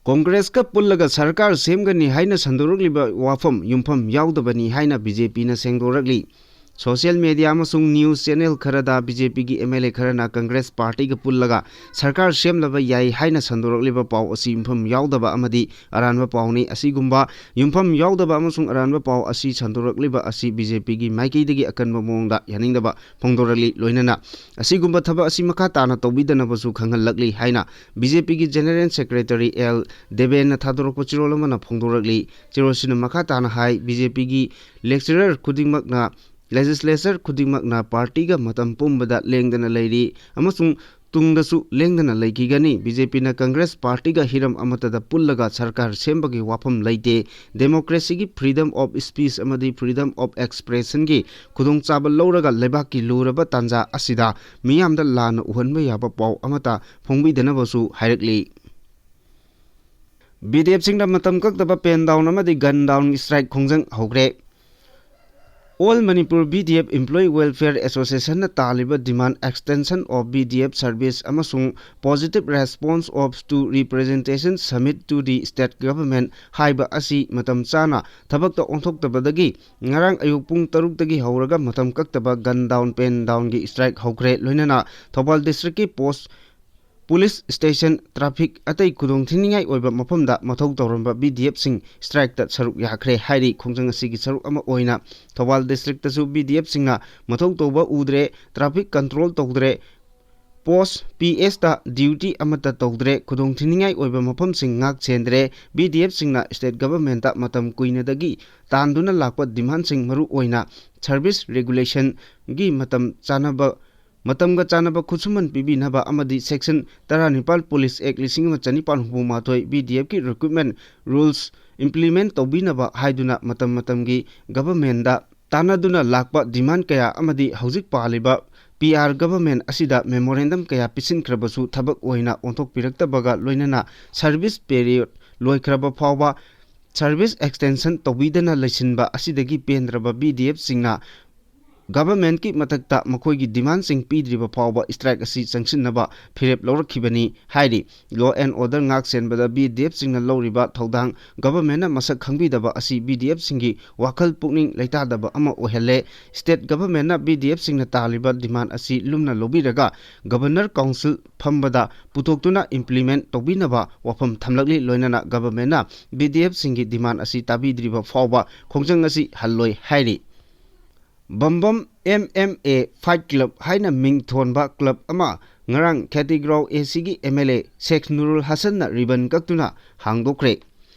ꯀꯣꯡꯒ꯭ꯔꯦꯁꯀ ꯄꯨꯜꯂꯒ ꯁꯔꯀꯥꯔ ꯁꯦꯝꯒꯅꯤ ꯍꯥꯏꯅ ꯁꯟꯗꯣꯔꯛꯂꯤꯕ ꯋꯥꯐꯝ ꯌꯨꯝꯐꯝ ꯌꯥꯎꯗꯕꯅꯤ ꯍꯥꯏꯅ ꯕꯤ ꯖꯦ ꯄꯤꯅ ꯁꯦꯡꯗꯣꯔꯛꯂꯤ꯫ ꯁꯣꯁꯤꯌꯦꯜ ꯃꯦꯗꯤꯌꯥ ꯑꯃꯁꯨꯡ ꯅ꯭ꯌꯨꯁ ꯆꯦꯅꯦꯜ ꯈꯔꯗ ꯕꯤ ꯖꯦ ꯄꯤꯒꯤ ꯑꯦꯝ ꯑꯦꯜ ꯑꯦ ꯈꯔꯅ ꯀꯪꯒ꯭ꯔꯦꯁ ꯄꯥꯔꯇꯤꯒ ꯄꯨꯜꯂꯒ ꯁꯔꯀꯥꯔ ꯁꯦꯝꯂꯕ ꯌꯥꯏ ꯍꯥꯏꯅ ꯁꯟꯗꯣꯔꯛꯂꯤꯕ ꯄꯥꯎ ꯑꯁꯤ ꯌꯨꯝꯐꯝ ꯌꯥꯎꯗꯕ ꯑꯃꯗꯤ ꯑꯔꯥꯟꯕ ꯄꯥꯎꯅꯤ꯫ ꯑꯁꯤꯒꯨꯝꯕ ꯌꯨꯝꯐꯝ ꯌꯥꯎꯗꯕ ꯑꯃꯁꯨꯡ ꯑꯔꯥꯟꯕ ꯄꯥꯎ ꯑꯁꯤ ꯁꯟꯗꯣꯔꯛꯂꯤꯕ ꯑꯁꯤ ꯕꯤ ꯖꯦ ꯄꯤꯒꯤ ꯃꯥꯏꯀꯩꯗꯒꯤ ꯑꯀꯟꯕ ꯃꯑꯣꯡꯗ ꯌꯥꯅꯤꯡꯗꯕ ꯐꯣꯡꯗꯣꯔꯛꯂꯤ꯫ ꯂꯣꯏꯅꯅ ꯑꯁꯤꯒꯨꯝꯕ ꯊꯕꯛ ꯑꯁꯤ ꯃꯈꯥ ꯇꯥꯅ ꯇꯧꯕꯤꯗꯅꯕꯁꯨ ꯈꯪꯍꯜꯂꯛꯂꯤ ꯍꯥꯏꯅ ꯕꯤ ꯖꯦ ꯄꯤꯒꯤ ꯖꯦꯅꯔꯦꯜ ꯁꯦꯀ꯭ꯔꯦꯇꯔꯤ ꯑꯦꯜ ꯗꯦꯕꯦꯟꯅ ꯊꯥꯗꯣꯔꯛꯄ ꯆꯦꯔꯣꯜ ꯑꯃꯅ ꯐꯣꯡꯗꯣꯔꯛꯂꯤ꯫ ꯆꯦꯔꯣꯜꯁꯤꯅ ꯃꯈꯥ ꯇꯥꯅ ꯍꯥꯏ, ꯕꯤ ꯖꯦ ꯄꯤꯒꯤ ꯂꯦꯛꯆꯔꯔ ꯈꯨꯗꯤꯡꯃꯛꯅ, ꯂꯦꯖꯤꯁꯂꯦꯆꯔ ꯈꯨꯗꯤꯡꯃꯛꯅ ꯄꯥꯔꯇꯤꯒ ꯃꯇꯝ ꯄꯨꯝꯕꯗ ꯂꯦꯡꯗꯅ ꯂꯩꯔꯤ ꯑꯃꯁꯨꯡ ꯇꯨꯡꯗꯁꯨ ꯂꯦꯡꯗꯅ ꯂꯩꯈꯤꯒꯅꯤ꯫ ꯕꯤ ꯖꯦ ꯄꯤꯅ ꯀꯪꯒ꯭ꯔꯦꯁ ꯄꯥꯔꯇꯤꯒ ꯍꯤꯔꯝ ꯑꯃꯠꯇꯗ ꯄꯨꯜꯂꯒ ꯁꯔꯀꯥꯔ ꯁꯦꯝꯕꯒꯤ ꯋꯥꯐꯝ ꯂꯩꯇꯦ꯫ ꯗꯦꯃꯣꯀ꯭ꯔꯦꯁꯤꯒꯤ freedom of speech ꯑꯃꯗꯤ freedom of expressionꯒꯤ ꯈꯨꯗꯣꯡꯆꯥꯕ ꯂꯧꯔꯒ ꯂꯩꯕꯥꯛꯀꯤ ꯂꯨꯔꯕ ꯇꯥꯟꯖꯥ ꯑꯁꯤꯗ ꯃꯤꯌꯥꯝꯗ ꯂꯥꯟꯅ ꯎꯍꯟꯕ ꯌꯥꯕ ꯄꯥꯎ ꯑꯃꯠꯇ ꯐꯣꯡꯕꯤꯗꯅꯕꯁꯨ ꯍꯥꯏꯔꯛꯂꯤ꯫ ꯕꯤ ꯗꯤ ꯑꯦꯐꯁꯤꯡꯅ ꯃꯇꯝ ꯀꯛꯇꯕ pen down ꯑꯃꯗꯤ gun down strike ꯈꯣꯡꯖꯪ ꯍꯧꯈ꯭ꯔꯦ꯫ All Manipur B D F Employee Welfare Associationꯅ ꯇꯥꯜꯂꯤꯕ demand extension of B D F service ꯑꯃꯁꯨꯡ positive response of to representation submit to the state government ꯍꯥꯏꯕ ꯑꯁꯤ ꯃꯇꯝ ꯆꯥꯅ ꯊꯕꯛꯇ ꯑꯣꯟꯊꯣꯛꯇꯕꯗꯒꯤ ꯉꯔꯥꯡ ꯑꯌꯨꯛ ꯄꯨꯡ ꯇꯔꯨꯛꯇꯒꯤ ꯍꯧꯔꯒ ꯃꯇꯝ ꯀꯛꯇꯕ gun down pen downꯒꯤ strike ꯍꯧꯈ꯭ꯔꯦ꯫ ꯂꯣꯏꯅꯅ ꯊꯧꯕꯥꯜ districtꯀꯤ post ꯄꯨꯂꯤꯁ ꯁ꯭ꯇꯦꯁꯟ, ꯇ꯭ꯔꯥꯐꯤꯛ ꯑꯇꯩ ꯈꯨꯗꯣꯡꯊꯤꯅꯤꯡꯉꯥꯏ ꯑꯣꯏꯕ ꯃꯐꯝꯗ ꯃꯊꯧ ꯇꯧꯔꯝꯕ ꯕꯤ ꯗꯤ ꯑꯦꯐꯁꯤꯡ ꯁ꯭ꯇ꯭ꯔꯥꯏꯛꯇ ꯁꯔꯨꯛ ꯌꯥꯈ꯭ꯔꯦ ꯍꯥꯏꯔꯤ꯫ ꯈꯣꯡꯖꯪ ꯑꯁꯤꯒꯤ ꯁꯔꯨꯛ ꯑꯃ ꯑꯣꯏꯅ ꯊꯧꯕꯥꯜ ꯗꯤꯁꯇ꯭ꯔꯤꯛꯇꯁꯨ ꯕꯤ ꯗꯤ ꯑꯦꯐꯁꯤꯡꯅ ꯃꯊꯧ ꯇꯧꯕ ꯎꯗ꯭ꯔꯦ, ꯇ꯭ꯔꯥꯐꯤꯛ ꯀꯟꯇ꯭ꯔꯣꯜ ꯇꯧꯗ꯭ꯔꯦ, ꯄꯣꯁ, ꯄꯤ ꯑꯦꯁꯇ ꯗ꯭ꯌꯨꯇꯤ ꯑꯃꯠꯇ ꯇꯧꯗ꯭ꯔꯦ, ꯈꯨꯗꯣꯡꯊꯤꯅꯤꯡꯉꯥꯏ ꯑꯣꯏꯕ ꯃꯐꯝꯁꯤꯡ ꯉꯥꯛ ꯁꯦꯟꯗ꯭ꯔꯦ꯫ ꯕꯤ ꯗꯤ ꯑꯦꯐꯁꯤꯡꯅ ꯁ꯭ꯇꯦꯠ ꯒꯚꯔꯟꯃꯦꯟꯠꯇ ꯃꯇꯝ ꯀꯨꯏꯅꯗꯒꯤ ꯇꯥꯟꯗꯨꯅ ꯂꯥꯛꯄ ꯗꯤꯃꯥꯟꯁꯤꯡ, ꯃꯔꯨ ꯑꯣꯏꯅ ꯁꯔꯚꯤꯁ ꯔꯦꯒꯨꯂꯦꯁꯟꯒꯤ ꯃꯇꯝ ꯆꯥꯅꯕ, ꯃꯇꯝꯒ ꯆꯥꯅꯕ ꯈꯨꯠꯁꯨꯃꯟ ꯄꯤꯕꯤꯅꯕ ꯑꯃꯗꯤ ꯁꯦꯛꯁꯟ ꯇꯔꯥꯅꯤꯄꯥꯜ ꯄꯨꯂꯤꯁ ꯑꯦꯛ ꯂꯤꯁꯤꯡ ꯑꯃ ꯆꯅꯤꯄꯥꯟ ꯍꯨꯝꯐꯨ ꯃꯥꯊꯣꯏ, ꯕꯤ ꯗꯤ ꯑꯦꯐꯀꯤ ꯔꯤꯀ꯭ꯔꯨꯠꯃꯦꯟꯠ ꯔꯨꯜꯁ ꯏꯝꯄ꯭ꯂꯤꯃꯦꯟꯠ ꯇꯧꯕꯤꯅꯕ ꯍꯥꯏꯗꯨꯅ ꯃꯇꯝ ꯃꯇꯝꯒꯤ ꯒꯚꯔꯟꯃꯦꯟꯠꯇ ꯇꯥꯟꯅꯗꯨꯅ ꯂꯥꯛꯄ ꯗꯤꯃꯥꯟ ꯀꯌꯥ ꯑꯃꯗꯤ ꯍꯧꯖꯤꯛ ꯄꯥꯜꯂꯤꯕ ꯄꯤ ꯑꯥꯔ ꯒꯚꯔꯟꯃꯦꯟꯠ ꯑꯁꯤꯗ ꯃꯦꯃꯣꯔꯦꯟꯗꯝ ꯀꯌꯥ ꯄꯤꯁꯤꯟꯈ꯭ꯔꯕꯁꯨ ꯊꯕꯛ ꯑꯣꯏꯅ ꯑꯣꯟꯊꯣꯛꯄꯤꯔꯛꯇꯕꯒ ꯂꯣꯏꯅꯅ ꯁꯔꯚꯤꯁ ꯄꯤꯔꯤꯌꯗ ꯂꯣꯏꯈ꯭ꯔꯕ ꯐꯥꯎꯕ, ꯁꯔꯚꯤꯁ ꯑꯦꯛꯁꯇꯦꯟꯁꯟ ꯇꯧꯕꯤꯗꯅ ꯂꯩꯁꯤꯟꯕ ꯑꯁꯤꯗꯒꯤ ꯄꯦꯟꯗ꯭ꯔꯕ ꯕꯤ ꯗꯤ ꯑꯦꯐꯁꯤꯡꯅ ꯒꯚꯔꯟꯃꯦꯟꯠꯀꯤ ꯃꯊꯛꯇ ꯃꯈꯣꯏꯒꯤ ꯗꯤꯃꯥꯟꯁꯤꯡ ꯄꯤꯗ꯭ꯔꯤꯕ ꯐꯥꯎꯕ ꯁ꯭ꯇ꯭ꯔꯥꯏꯛ ꯑꯁꯤ ꯆꯪꯁꯤꯟꯅꯕ ꯐꯤꯔꯦꯞ ꯂꯧꯔꯛꯈꯤꯕꯅꯤ ꯍꯥꯏꯔꯤ꯫ ꯂꯣ ꯑꯦꯟ ꯑꯣꯔꯗꯔ ꯉꯥꯛ ꯁꯦꯟꯕꯗ ꯕꯤ ꯗꯤ ꯑꯦꯐꯁꯤꯡꯅ ꯂꯧꯔꯤꯕ ꯊꯧꯗꯥꯡ ꯒꯚꯔꯟꯃꯦꯟꯠꯅ ꯃꯁꯛ ꯈꯪꯕꯤꯗꯕ ꯑꯁꯤ ꯕꯤ ꯗꯤ ꯑꯦꯐꯁꯤꯡꯒꯤ ꯋꯥꯈꯜ ꯄꯨꯛꯅꯤꯡ ꯂꯩꯇꯥꯗꯕ ꯑꯃ ꯑꯣꯏꯍꯜꯂꯦ꯫ ꯁ꯭ꯇꯦꯠ ꯒꯚꯔꯟꯃꯦꯟꯠꯅ ꯕꯤ ꯗꯤ ꯑꯦꯐꯁꯤꯡꯅ ꯇꯥꯜꯂꯤꯕ ꯗꯤꯃꯥꯟ ꯑꯁꯤ ꯂꯨꯝꯅ ꯂꯧꯕꯤꯔꯒ ꯒꯚꯔꯅꯔ ꯀꯥꯎꯟꯁꯤꯜ ꯐꯝꯕꯗ ꯄꯨꯊꯣꯛꯇꯨꯅ ꯏꯝꯄ꯭ꯂꯤꯃꯦꯟꯠ ꯇꯧꯕꯤꯅꯕ ꯋꯥꯐꯝ ꯊꯝꯂꯛꯂꯤ꯫ ꯂꯣꯏꯅꯅ ꯒꯚꯔꯟꯃꯦꯟꯠꯅ ꯕꯤ ꯗꯤ ꯑꯦꯐꯁꯤꯡꯒꯤ ꯗꯤꯃꯥꯟ ꯑꯁꯤ ꯇꯥꯕꯤꯗ꯭ꯔꯤꯕ ꯐꯥꯎꯕ ꯈꯣꯡꯖꯪ ꯑꯁꯤ ꯍꯜꯂꯣꯏ ꯍꯥꯏꯔꯤ꯫ Bombom M M A fight club ꯍꯥꯏꯅ ꯃꯤꯡ ꯊꯣꯟꯕ ꯀ꯭ꯂꯕ ꯑꯃ ꯉꯔꯥꯡ ꯈꯦꯇ꯭ꯔꯤꯒꯥꯎ ꯑꯦ ꯁꯤꯒꯤ M L A Sheikh Nurul ꯍꯁꯟꯅ ꯔꯤꯕꯟ ꯀꯛꯇꯨꯅ ꯍꯥꯡꯗꯣꯛꯈ꯭ꯔꯦ꯫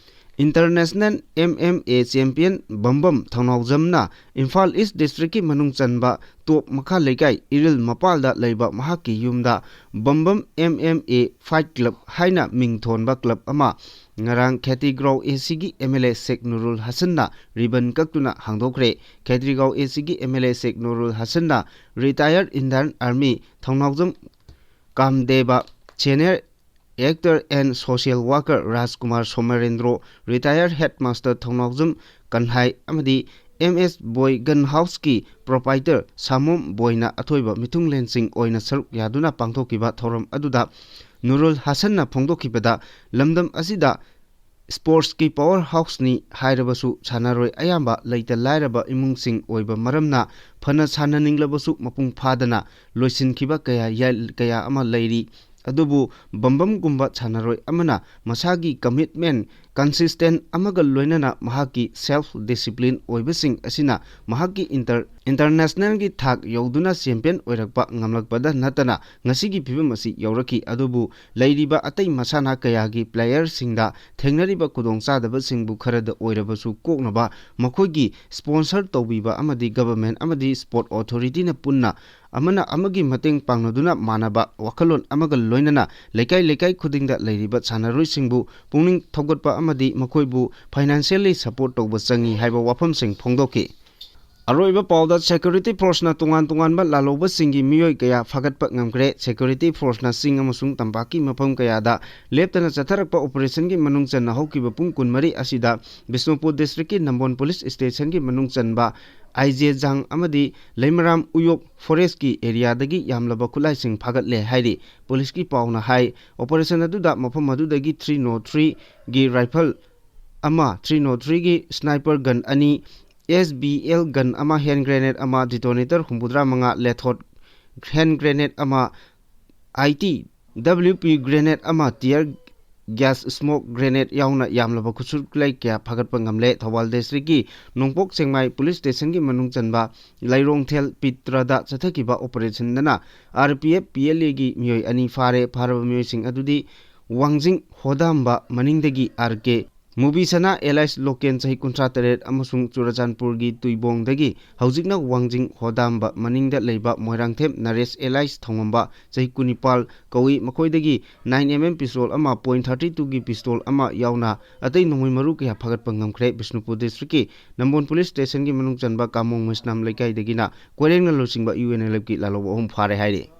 International M M A champion Bombom ꯊꯧꯅꯥꯎꯖꯝꯅ ꯏꯝꯐꯥꯜ ꯏꯁ ꯗꯤꯁꯇ꯭ꯔꯤꯛꯀꯤ ꯃꯅꯨꯡ ꯆꯟꯕ ꯇꯣꯞ ꯃꯈꯥ ꯂꯩꯀꯥꯏ ꯏꯔꯤꯜ ꯃꯄꯥꯜꯗ ꯂꯩꯕ ꯃꯍꯥꯛꯀꯤ ꯌꯨꯝꯗ Bombom M M A fight club ꯍꯥꯏꯅ ꯃꯤꯡ ꯊꯣꯟꯕ ꯀ꯭ꯂꯕ ꯑꯃ ꯉꯔꯥꯡ ꯈꯦꯇ꯭ꯔꯤꯒꯥꯎ ꯑꯦ ꯁꯤꯒꯤ M L A Sheikh Nurul ꯍꯁꯟꯅ ꯔꯤꯕꯟ ꯀꯛꯇꯨꯅ ꯍꯥꯡꯗꯣꯛꯈ꯭ꯔꯦ꯫ ꯈꯦꯇ꯭ꯔꯤꯒꯥꯎ ꯑꯦ ꯁꯤꯒꯤ M L A Sheikh Nurul ꯍꯁꯟꯅ retired Indian army Thounaojam Kamdeb, senior actor and social worker Rajkumar Somarendro, retired headmaster Thounaojam Kanhai ꯑꯃꯗꯤ ꯑꯦꯝ ꯑꯦꯁ ꯕꯣꯏ ꯒꯟ ꯍꯥꯎꯁꯀꯤ ꯄ꯭ꯔꯣꯄꯥꯏꯇꯔ ꯁꯥꯃꯣꯝ ꯕꯣꯏꯅ ꯑꯊꯣꯏꯕ ꯃꯤꯊꯨꯡꯂꯦꯟꯁꯤꯡ ꯑꯣꯏꯅ ꯁꯔꯨꯛ ꯌꯥꯗꯨꯅ ꯄꯥꯡꯊꯣꯛꯈꯤꯕ ꯊꯧꯔꯝ ꯑꯗꯨꯗ ꯅꯨꯔꯨꯜ ꯍꯁꯟꯅ ꯐꯣꯡꯗꯣꯛꯈꯤꯕꯗ, ꯂꯝꯗꯝ ꯑꯁꯤꯗ ꯁ꯭ꯄꯣꯔꯠꯁꯀꯤ ꯄꯥꯋꯔ ꯍꯥꯎꯁꯅꯤ ꯍꯥꯏꯔꯕꯁꯨ ꯁꯥꯟꯅꯔꯣꯏ ꯑꯌꯥꯝꯕ ꯂꯩꯇ ꯂꯥꯏꯔꯕ ꯏꯃꯨꯡꯁꯤꯡ ꯑꯣꯏꯕ ꯃꯔꯝꯅ ꯐꯅ ꯁꯥꯟꯅꯅꯤꯡꯂꯕꯁꯨ ꯃꯄꯨꯡ ꯐꯥꯗꯅ ꯂꯣꯏꯁꯤꯟꯈꯤꯕ ꯀꯌꯥ ꯌꯥ-, ꯀꯌꯥ ꯑꯃ ꯂꯩꯔꯤ꯫ ꯑꯗꯨꯕꯨ ꯕꯝꯕꯝꯒꯨꯝꯕ ꯁꯥꯟꯅꯔꯣꯏ ꯑꯃꯅ ꯃꯁꯥꯒꯤ commitment, consistent ꯑꯃꯒ ꯂꯣꯏꯅꯅ ꯃꯍꯥꯛꯀꯤ self discipline ꯑꯣꯏꯕꯁꯤꯡ ꯑꯁꯤꯅ ꯃꯍꯥꯛꯀꯤ inter-, internationalꯒꯤ ꯊꯥꯛ ꯌꯧꯗꯨꯅ champion ꯑꯣꯏꯔꯛꯄ ꯉꯝꯂꯛꯄꯗ ꯅꯠꯇꯅ ꯉꯁꯤꯒꯤ ꯐꯤꯕꯝ ꯑꯁꯤ ꯌꯧꯔꯛꯈꯤ꯫ ꯑꯗꯨꯕꯨ ꯂꯩꯔꯤꯕ ꯑꯇꯩ ꯃꯁꯥꯟꯅ ꯀꯌꯥꯒꯤ playerꯁꯤꯡꯗ ꯊꯦꯡꯅꯔꯤꯕ ꯈꯨꯗꯣꯡꯆꯥꯗꯕꯁꯤꯡꯕꯨ ꯈꯔꯗ ꯑꯣꯏꯔꯕꯁꯨ ꯀꯣꯛꯅꯕ ꯃꯈꯣꯏꯒꯤ sponsor ꯇꯧꯕꯤꯕ ꯑꯃꯗꯤ government ꯑꯃꯗꯤ sport authorityꯅ ꯄꯨꯟꯅ ꯑꯃꯅ ꯑꯃꯒꯤ ꯃꯇꯦꯡ ꯄꯥꯡꯅꯗꯨꯅ ꯃꯥꯟꯅꯕ ꯋꯥꯈꯜꯂꯣꯟ ꯑꯃꯒ ꯂꯣꯏꯅꯅ ꯂꯩꯀꯥꯏ ꯂꯩꯀꯥꯏ ꯈꯨꯗꯤꯡꯗ ꯂꯩꯔꯤꯕ ꯁꯥꯟꯅꯔꯣꯏꯁꯤꯡꯕꯨ ꯄꯨꯛꯅꯤꯡ ꯊꯧꯒꯠꯄ ꯑꯃꯗꯤ ꯃꯈꯣꯏꯕꯨ financially support ꯇꯧꯕ ꯆꯪꯏ ꯍꯥꯏꯕ ꯋꯥꯐꯝꯁꯤꯡ ꯐꯣꯡꯗꯣꯛꯈꯤ꯫ ꯑꯔꯣꯏꯕ ꯄꯥꯎꯗ, security forceꯅ ꯇꯣꯉꯥꯟ ꯇꯣꯉꯥꯟꯕ ꯂꯥꯜꯍꯧꯕꯁꯤꯡꯒꯤ ꯃꯤꯑꯣꯏ ꯀꯌꯥ ꯐꯥꯒꯠꯄ ꯉꯝꯈ꯭ꯔꯦ꯫ Security forceꯅ ꯆꯤꯡ ꯑꯃꯁꯨꯡ ꯇꯝꯄꯥꯛꯀꯤ ꯃꯐꯝ ꯀꯌꯥꯗ ꯂꯦꯞꯇꯅ ꯆꯠꯊꯔꯛꯄ operationꯒꯤ ꯃꯅꯨꯡ ꯆꯟꯅ ꯍꯧꯈꯤꯕ ꯄꯨꯡ ꯀꯨꯟꯃꯔꯤ ꯑꯁꯤꯗ ꯕꯤꯁꯅꯨꯄꯨꯔ districtꯀꯤ ꯅꯝꯕꯣꯟ police stationꯒꯤ ꯃꯅꯨꯡ ꯆꯟꯕ ꯑꯥꯏꯖꯦꯖꯥꯡ ꯑꯃꯗꯤ ꯂꯩꯃꯔꯥꯝ ꯎꯌꯣꯛ forestꯀꯤ areaꯗꯒꯤ ꯌꯥꯝꯂꯕ ꯈꯨꯠꯂꯥꯏꯁꯤꯡ ꯐꯥꯒꯠꯂꯦ ꯍꯥꯏꯔꯤ꯫ Policeꯀꯤ ꯄꯥꯎꯅ ꯍꯥꯏ, operation ꯑꯗꯨꯗ ꯃꯐꯝ ꯑꯗꯨꯗꯒꯤ three oh threeꯒꯤ rifle ꯑꯃ, three oh threeꯒꯤ sniper gun ꯑꯅꯤ, S B L gun ꯑꯃ, hand grenade ꯑꯃ, detonator ꯍꯨꯝꯐꯨꯇꯔꯥ ꯃꯉꯥ, lethot hand grenade ꯑꯃ, I T W P grenade ꯑꯃ, tear gas smoke grenade ꯌꯥꯎꯅ ꯌꯥꯝꯂꯕ ꯈꯨꯠꯁꯨ ꯈꯨꯠꯂꯥꯏ ꯀꯌꯥ ꯐꯥꯒꯠꯄ ꯉꯝꯂꯦ꯫ ꯊꯧꯕꯥꯜ districtꯀꯤ ꯅꯣꯡꯄꯣꯛ ꯁꯦꯛꯃꯥꯏ police stationꯒꯤ ꯃꯅꯨꯡ ꯆꯟꯕ ꯂꯩꯔꯣꯡꯊꯦꯜ ꯄꯤꯇ꯭ꯔꯗ ꯆꯠꯊꯈꯤꯕ operationꯗꯅ R P F, P L Aꯒꯤ ꯃꯤꯑꯣꯏ ꯑꯅꯤ ꯐꯥꯔꯦ꯫ ꯐꯥꯔꯕ ꯃꯤꯑꯣꯏꯁꯤꯡ ꯑꯗꯨꯗꯤ ꯋꯥꯡꯖꯤꯡ ꯍꯣꯗꯥꯝꯕ ꯃꯅꯤꯡꯗꯒꯤ R K ꯃꯨꯕꯤꯁꯅꯥ alias ꯂꯣꯀꯦꯟ, ꯆꯍꯤ ꯀꯨꯟꯊ꯭ꯔꯥ ꯇꯔꯦꯠ, ꯑꯃꯁꯨꯡ ꯆꯨꯔꯆꯥꯟꯄꯨꯔꯒꯤ ꯇꯨꯏꯕꯣꯡꯗꯒꯤ ꯍꯧꯖꯤꯛꯅ ꯋꯥꯡꯖꯤꯡ ꯍꯣꯗꯥꯝꯕ ꯃꯅꯤꯡꯗ ꯂꯩꯕ ꯃꯣꯏꯔꯥꯡꯊꯦꯝ ꯅꯔꯦꯁ alias ꯊꯣꯡꯉꯝꯕ, ꯆꯍꯤ ꯀꯨꯟꯅꯤꯄꯥꯜ, ꯀꯧꯏ꯫ ꯃꯈꯣꯏꯗꯒꯤ nine M M pistol ꯑꯃ, point thirty twoꯒꯤ pistol ꯑꯃ ꯌꯥꯎꯅ ꯑꯇꯩ ꯅꯣꯡꯃꯩ ꯃꯔꯨ ꯀꯌꯥ ꯐꯥꯒꯠꯄ ꯉꯝꯈ꯭ꯔꯦ꯫ ꯕꯤꯁꯅꯨꯄꯨꯔ districtꯀꯤ ꯅꯝꯕꯣꯟ police stationꯒꯤ ꯃꯅꯨꯡ ꯆꯟꯕ ꯀꯥꯃꯣꯡ ꯃꯩꯁꯅꯥꯝ ꯂꯩꯀꯥꯏꯗꯒꯤꯅ ꯀꯣꯏꯔꯦꯡꯅ ꯂꯨꯆꯤꯡꯕ UNLFꯀꯤ ꯂꯥꯜꯍꯧꯕ ꯑꯍꯨꯝ ꯐꯥꯔꯦ ꯍꯥꯏꯔꯤ꯫